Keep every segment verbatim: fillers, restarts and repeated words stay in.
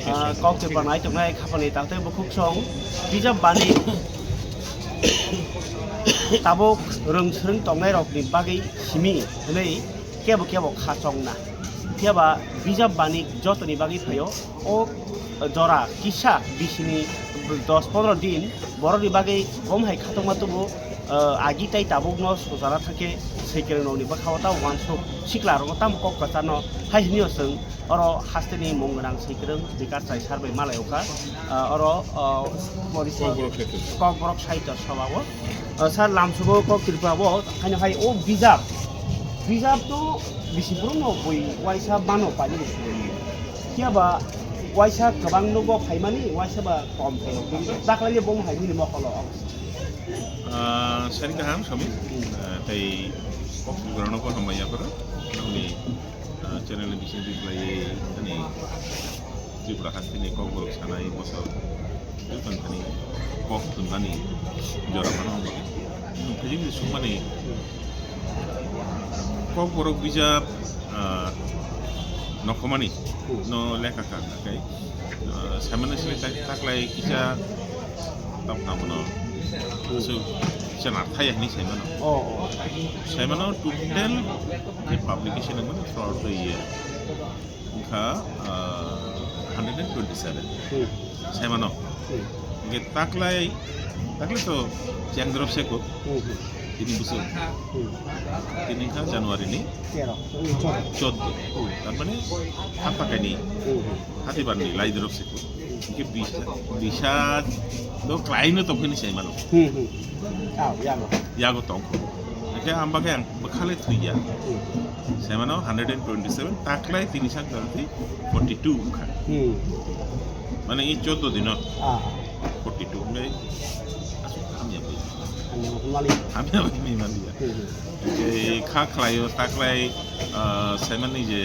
Ah, kok Tripura nai tongnai khapani taktei bukhuk song bijap bani tabuk rwng swrwng tongnai rokni bagwi simi hwnwi kebo kebo kha chongna. Phiya ba bijap bani jotoni bagwi phaio o jora kisa bisini dos pondro din borokni bagwi bom hai khatokma tubu, ah, agi tai tabukno sojara thangkhe swikwrwng nokni bwkhao ta uansuk sikla rokno tamo kok kwcharno hai hwnwi o chwng Oro hasteni mung gwnang swikwrwng Bikash Chai sir bai malai okha. Ah, oro, ah, Kokborok Sahitya Sabha o. Ah, sir, lamsugo Kok Tripura o, haino hai o bijap. Bijap to bisi borokno bui waisa mano paimani. Phiya ba waisa kwbang nogo phaimani, waisa ba kom phaio. Daklaile bom hai nini mokolo. Ah, sari kaham, Sami. Ah, tei Kok Tripura no ko hambai yapharo. Nokni ah, channel ni bising twi khlaiwi ani Tripura hasteni Kokborok sanai bosor joto thani kok thumnani jora phano wngwi. Philip ni sukmani Kokborok bijap, ah, nokhomani no lekha kha kha khe, ah, saimano simi tak-, taklai kisa tamo tamo no su chana thaya hini saimano. Oh, oh. Saimano total Ni publication wngmani fraud twi ye wngkha, ah, hundred and twenty seven. Hmm. Saimano. Hmm. Hingke taklai, taklai to cheng drop se ko. Hmm, hmm. Tini busu. Hmm. Tini wngkha January ni tero. Hmm, chordo. Chordo. Hmm. Tar mane hapta kaini. Hmm, hmm. Hati bar ni lai drop se ko. Hingke bisa, bisa do klai no tongkhe ni saimano. Hmm, hmm. Ah, yago. Yago tongkho. Hingke ang bagwi ang bwkhale thwiya. Hmm. Saimano hundred and twenty seven, taklai tini sak jora twi forty two wngkha. Hmm. Mane i chordo dino. Ah. Forty two wngkhe aswk hamya bai. Hamya bai mali. Hamya bai ni mali ya. Hmm, hmm. Hingke kha khlaio taklai, ah, saimani je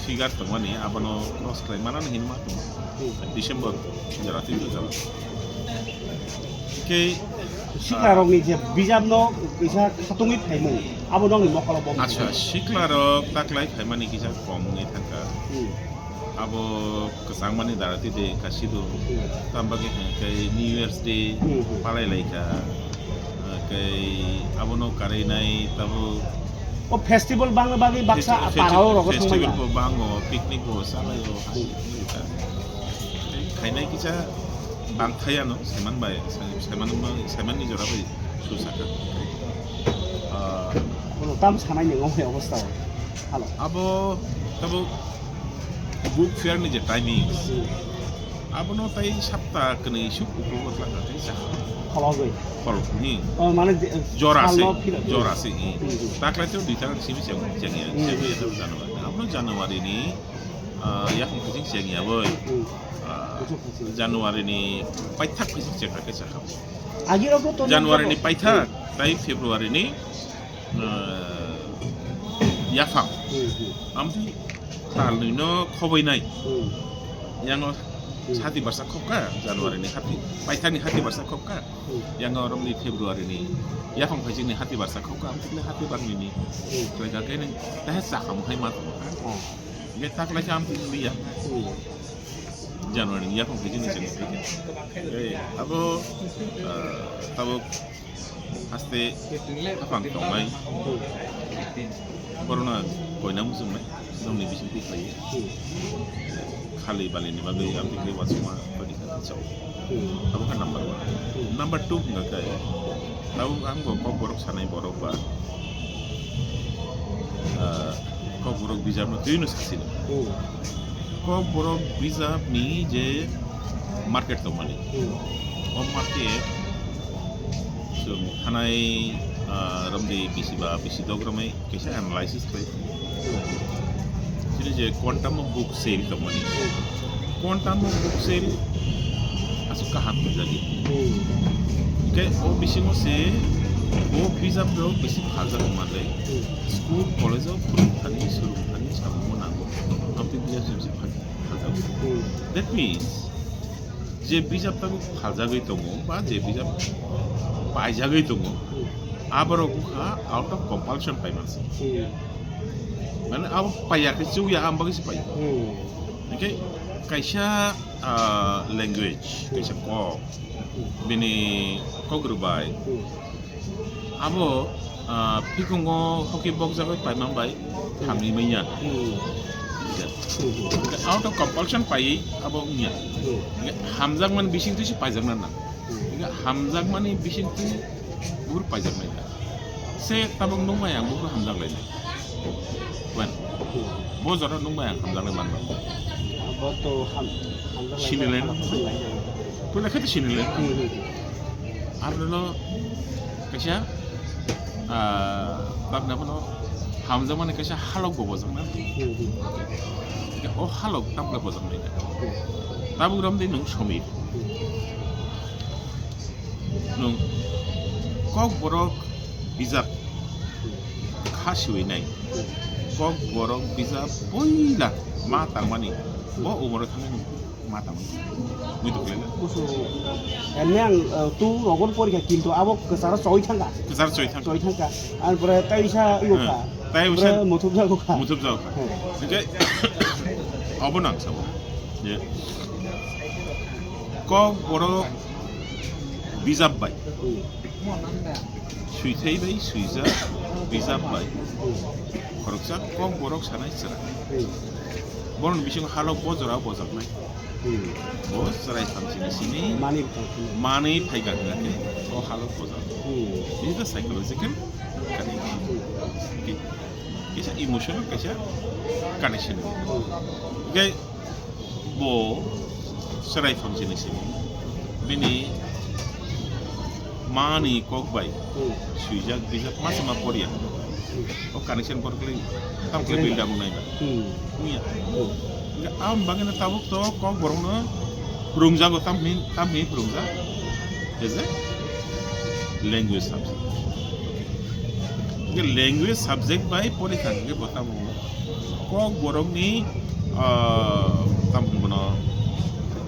figure tongmani, abono cross khlai manani hinma tong. Hmm. December jora twi jora. Khe, siklarokni je bijapno kisa khatungwi phaimung, abo nokni mokolo bo. Acha, siklarok taklai phaimani kisa kom wngwi thangkha. Hmm. Abo kwchangmani dara twi de kasido. Hmm. Tamo bagwi hwnkhe New Year's Day Hmm, hmm. palai laikha. Tei abono karwi nai tabuk. O festival bangna bagwi baksa festi-, festi-, parao rogo festival thangmani. Bo bango, picnic bo salaio, hai, hai ta. Tei khainai kisa bangthai ano, saiman bai, sai-, saiman ma-, saiman ni jora bai susaka. Ah. Kono tam sanai ni ngomai obostha o. Halo. Abo tabuk book fair ni je timing. Hmm. Abono tai sapta kwnwi suk uklogo tlangkha tei chakha. Khologwi. Khologwi. Oh, mane je, jora se, salno phila-, jora se, hmm. Hmm, hmm. Taklai to dui tarik simi cheng, chengya, hmm. Chengya to January. Abono January ni, ah, yakung phaising chengya boi. Hmm. Ah, buchuk phaising. January ni paithak phaising chengkha khe chakha. Agi rok to January ni paithak, hmm. Tai February ni ah, yaphang. Hmm, hmm. Amtwi talnwi no khoboi nai. Hmm. Yango hmm. Hati barsa khobkha, January ni hati. Paithani hati barsa khobkha. Hmm. Yango romni February ni yaphang phaisingni hati barsa khobkha, amtwi hati barni ni. Hmm. Khlaika khe nang tahe chakam hai ma tongkha. Oh. Ge taklai khe amtwi liya. Hmm. January ni yaphang phaisingni chakam. Ei, abo, ah, tabuk Haste haphang tongnai. Borokno koina muchungnai. Nokni bisingtwi khlaiwi. Khali balini bagwi amtwi khe uansukma tongwi kha chao. Abo khe number one. Number two wngkha khe, tabuk ang bo kokborok sanai borok ba, ah, kokborok bijapno twino sasino. Kokborok bijapni je market tongmani. Hmm. O market chwng thanai, ah, romdi bisi ba bisi dok romwi kaisa analysis khlai. Chini je quantum of book sale tongmani. Hmm. Quantum of book sale aswk kaham khlai jagwi. Hmm. Hingke o bisingo se o bijap rok bisi phaljak manle. Hmm. School, college o phwrwng thani, swrwng thani samungma nango. Amtwi bijap se bisi phaljak. Hmm. That means, je bijap tabuk phaljagwi tongo, ba je bijap paijagwi tongo, hmm. Aborok wngkha out of compulsion paimansi. Hmm. Mane abo paiya khe chukya, ang bagwi se paiya. Hmm. Hingke Kaisa, ah, language, kaisa kok, bini kok rwbai. Hmm. Abo, ah, phikungo hoki bokjagwi paimang bai hamwi manya. Hmm. Hwnkhe out of compulsion paiwi abo wngya. Hmm. Hwnkhe hamjakmani bisingtwi se paijakna nang. Hmm. Hwnkhe hamjakmani bisingtwi buphuru paijaknai da. Se tabuk nukmai ang buphuru hamjaklainai. Wen. Hmm. Bo jora nukmai ang hamjaknai manmani. Abo to ham-, hamjaknai. Sinilai. Puila khe to sinilai. Hmm, hmm, hmm. Aboni ulo kaisa, ah, bagna bono hamjakmani kaisa halok bo bojakna. Hmm, hmm. O halok tabukle bojaknai da. Hmm. Tabuk romdi nwng somir. Hmm. Nwng Kokborok bijap kha siwi nai. Kokborok bijap puila ma tangmani bo umoro thangmani ma tangmani. Buji khlaina. Busu, emni ang, eh, tu rogon porikha, kintu abo kwcharo choi thangkha. Kwcharo choi thangkha. Choi thangkha. Ar pore taisa ibo kha. Taisa muthubjago kha. Muthubjago kha. Hmm. Hwnkhe obo nang sabo. Je Kokborok bijap bai. Hmm. Swithai bai swijak bijap bai. Hmm. Khoroksa Kokborok sanai chwrai. Hmm. Borokni bisingo halok bo jora bojaknai. Hmm. Bo chwrai samsini simi manwi phaikha hwnkhe o halok bojak. Hmm. This is the psychological connection. Hmm. Ki-, kisa emotional, kisa connection. Hmm. Hwnkhe bo chwrai phansini simi bini mani kok bai swijak bijak masa ma porya. Hmm. O connection por kle tam kle build up nai ba. Hmm. Wngya. Hmm. Hwnkhe aboni bagwi no tabuk to Kokborok no phrwngjago tam hin, tam hin phrwngjak. As a language subject. Hwnkhe language subject bai porikha hwnkhe bo tamo Kokborokni, ah, tamo hwnbo no,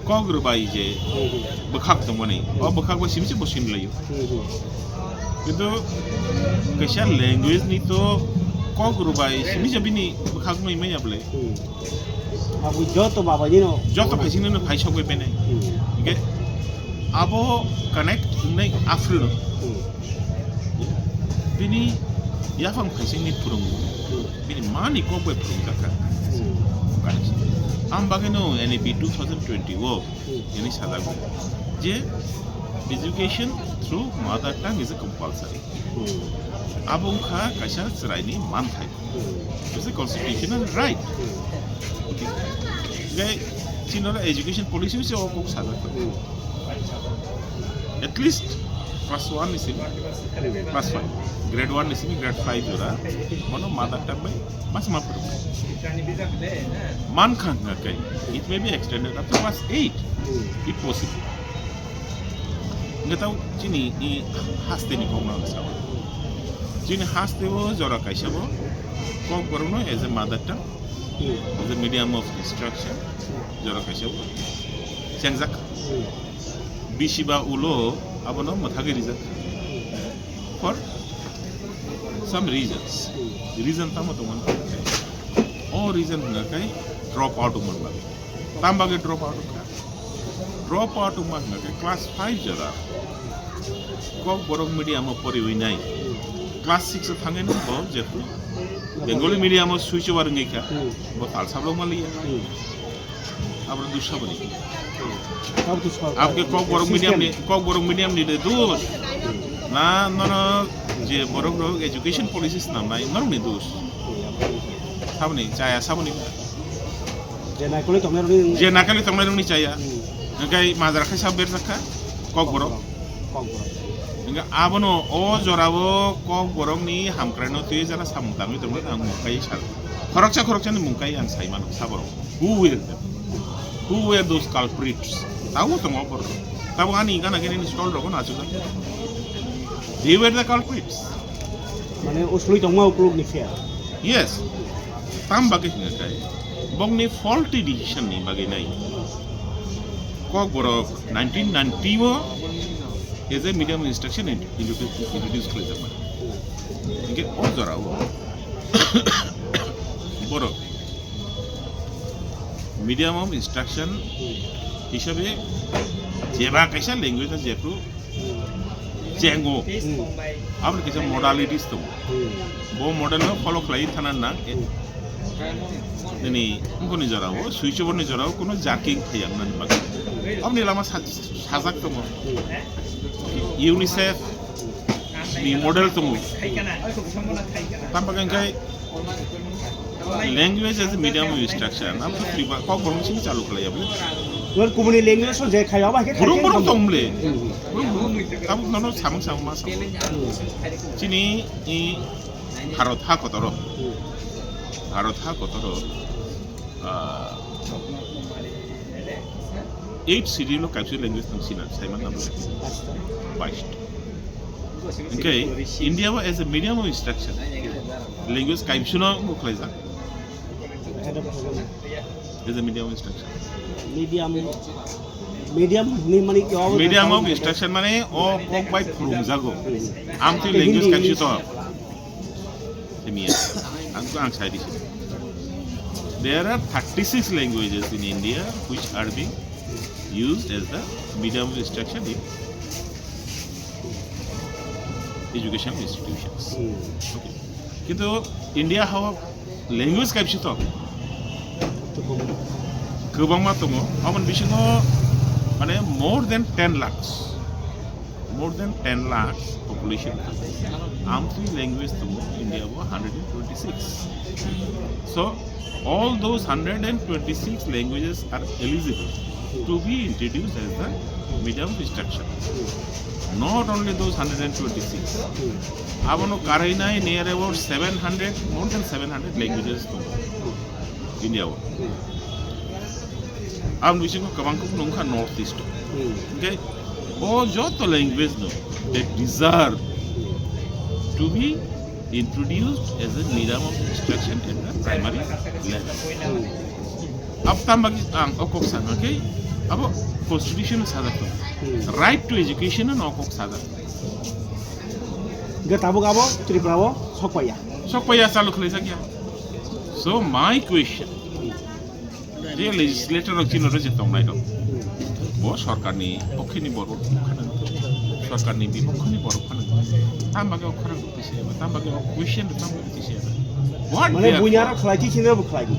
kok rwbai je bwkhak tongmani, o bwkhak bai simi se bo sinilaio. Kintu kaisa language ni to kok rwbai simi se bini bwkhak no imaya bwle. Abo joto baba nino. Joto phaising nino phai sokbai bene. Hmm. Hingke abo connect wngnai aphuru no. Hmm. Bini yaphang phaising ni phwrwng. Hmm. Bini mani kok bai phwrwng jakha. Hmm. Connect. Am bagwi no N E P two thousand twenty o. Hmm. Ini sajago je education through mother tongue is a compulsory. Hmm. Abo wngkha kaisa chwraini manthai. Hmm. It's a constitutional right. Hmm. Hingke chini oro education policy se o kok sajak. Hmm. At least class one ni simi, class five, grade one ni simi grade five jora bono mother tongue bai mas ma phwrwng. Mankha hingka khe it may be extended up to class eight, hmm, if possible. Hingke tau chini i haste ni kok no ang sao. Chini haste o jora kaisa bo Kokborok no as a mother tongue, hmm, as a medium of instruction, jora kaisa bo chengjak. Hmm. Bisi ba ulo abono mwthagwi rijak. Hmm. For some reasons. Hmm. Reason tamo tongmani. O reason hwnga khe drop out wngmani bagwi. Tam bagwi drop out wngkha? Drop out wngma hwnga khe class five jora Kokborok medium o poriwi nai. Class six o thangwi no bo jetu Bengali medium o switch over wngwi kha. Hmm. Bo tal sablok maliya. Hmm. Abro dusha bani. Hmm. Abo to sorkar. Abke Kokborok medium ni, Kokborok medium ni de dus. Hmm. Na, nono je borok rok education policies namnai, norok ni dus. Hmm. Saboni, chaya saboni. Je naikoli tongnai rokni. Je naikoli tongnai rokni chaya. Hmm. Hingke majra khe sab berjak kha, Kokborok. Kokborok. Hingke abono o jorao Kokborokni hamkraino twi jana samung tangwi tongmani ang mungkai sar. Khoroksa khoroksani mungkai ang sai mano saborok. Who were them? Who were those culprits? Tabo tongo borok. Tabo ani gana gini stall rogo na chuda. They were the culprits. Mane usului tongma ukuluk ni fair. Yes. Tam bagwi hwnga khe bokni faulty decision ni bagwi nai. Kokborok nineteen ninety o as a medium of instruction in-, introduce, introduce khlaijakmani. Hingke o jorao borok Medium of instruction hisabe jeba kaisa language jetu chengo. Hmm. Aboni kaisa modalities tongo. Hmm. Bo model no follow khlai thana nang. Hmm. Nini, wngkoni jorao, switch over ni jorao kuno jerking phai ang nani bagwi. Aboni lama sa-, sajak tongo. Hmm. UNICEF ni model tongo. Tam bagwi hwnkhe language as a medium of instruction. Ang to Tripura, kok borok sini chalu khlai ya bole. Wer kubuni language so je khayo ba ke Burung khai burung tong bole. Hmm. Burung burung. Tabuk nono samung samung ma samung. Hmm. Chini i Bharat ha kotoro. Hmm. Bharat ha kotoro. Ah, eight schedule o kaisa language tong sina, saiman nabo. Bais. Hwnkhe India o as a medium of instruction, language kaisa no wngkhlaijak. As a medium of instruction. Medium, medium ni mani ki obo Medium of instruction mane o kok bai phurungjago. Amtwi language kaisa to. Temiya. Ang, ang sai disi. There are thirty-six languages in India which are being used as the medium of instruction in education institutions. Hmm. Okay. Kintu India hao language kaibsi to? Kwbangma tongo. Aboni bisingo mane more than ten lakhs. More than ten lakhs population. Amtwi language tongo India o hundred and twenty-six. So all those hundred and twenty-six languages are eligible to be introduced as the medium of instruction. Not only those hundred and twenty-six. Abono karainai near about seven hundred, more than seven hundred languages tongo India o. Ang bisingo kwbang kok nungkha North East. Hmm. Okay? O joto language no, they deserve to be introduced as a medium of instruction at the primary level. Hmm. Ab tam bagwi ang o kok sana khe abo constitution sajak tongo. Hmm. Right to education no o kok sajak. Ge tabuk abo Tripura o sokpaiya. Sokpaiya, chalu khlaijak ya. So my question, je legislator rok chini rok je tongnai rok, bo sorkarni pokheni borok phano, sorkarni bipokhoni borok phano, tam bagwi o khorang rok tisi eba, tam bagwi o question rok tam bagwi tisi eba. What Mane they are buini aro khlai ki chini bo khlai di.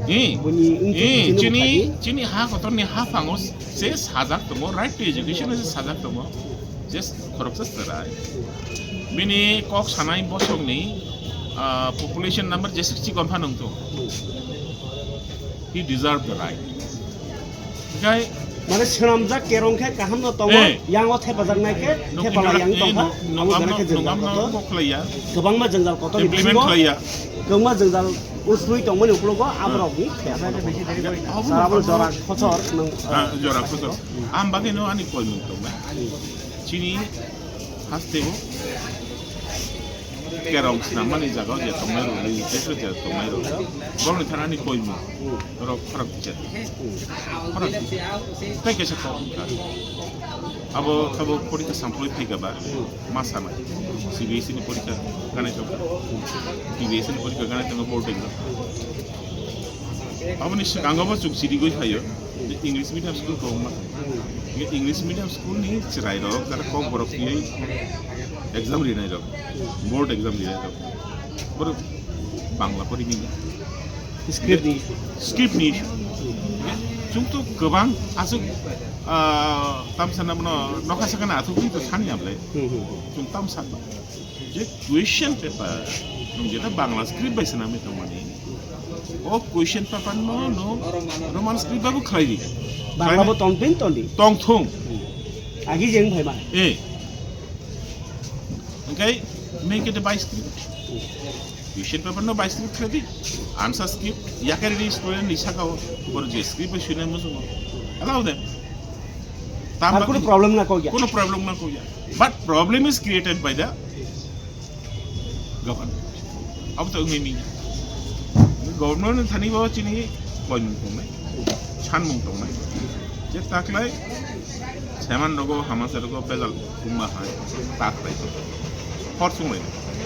Eh, Buini wng eh, chini bo chini, khlai di. Chini ha kotorni haphango se sajak tongo, right to education se sajak tongo. Just khoroksa chwrai. Bini kok sanai bosongni, ah, population number jesuk chikon phano wngthung. He deserve the right. Hwnkhe Mane swnamjak kerong khe kaham no tongo, Eh. yang o thepajak nai khe Nuk thepala injora-, yang eh, tongkha. nuk, nuk Amo amno, jora khe nuk jwngjal amno kotor. Mok khlaiya. Kwbangma jwngjal kotor ni Implement bisingo khlaiya. Kwbangma jwngjal usrui tongmani uklogo aborok ni thepajak. Abo Sara bo mokol jora khosor nung, Ah, eh, jora khosor. Am bagwi no ani koi mung tong. Chini haste o kerong snammani jaga o je tongnai rok, legislature je tongnai rok, borokni thani ani koimung rok khorang ticha, khorang ticha. Tai kaisa kok wngkha. Abo, abo porikha sampului phaikha ba, ma sanai. C B S E ni porikha ganai tongkha. C B S E ni porikha ganai tongkha, board exam. Aboni swkango bo chwng chirigwi phaio, je English medium school kwbangma. English medium school ni chwrai rok, jara kok borok twiwi exam rinai rok, board exam rinai rok, borok Bangla pori manya. Script ni issue. Script ni issue. Chwng to kwbang aswk, ah, tamsa na bono nokha sakha na athuk to sani amle. Hmm, hmm. Chwng tamsa. Je question paper, nwng jeta Bangla script bai swnamwi tongmani, o question paper no, no, Roman script bai bo khlai di. Bangla bo tongthung, tongdi. Tongthung. Agi jeng phai ma. Eh. Hwnkhe make it a by script. Question paper no by script khlai di. Answer script, yakari di student ni saka o, boro je script bai swinai muchungo. Allow them. Tam Ar bagwi kuno problem na kok ya. Kuno problem na kok ya. But problem is created by the government. Abo to wngwi manya. Government ni thani bo chini koimung tongnai, sanmung tongnai. Je taklai saiman rogo, hamasa rogo, bejal kumba hai, taklai. Hor chunglai.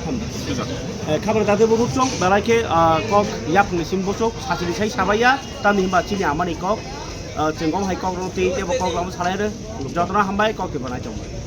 Eh, khabra dade bo buchung, belai khe, ah, kok yaphangni sim buchuk, sachini sai sabaiya, tamni himba chini amani kok, ah, chwng gom hai kok rw twi tebo kok lama salai rw, jotono hambai, kok twi bo nai chong.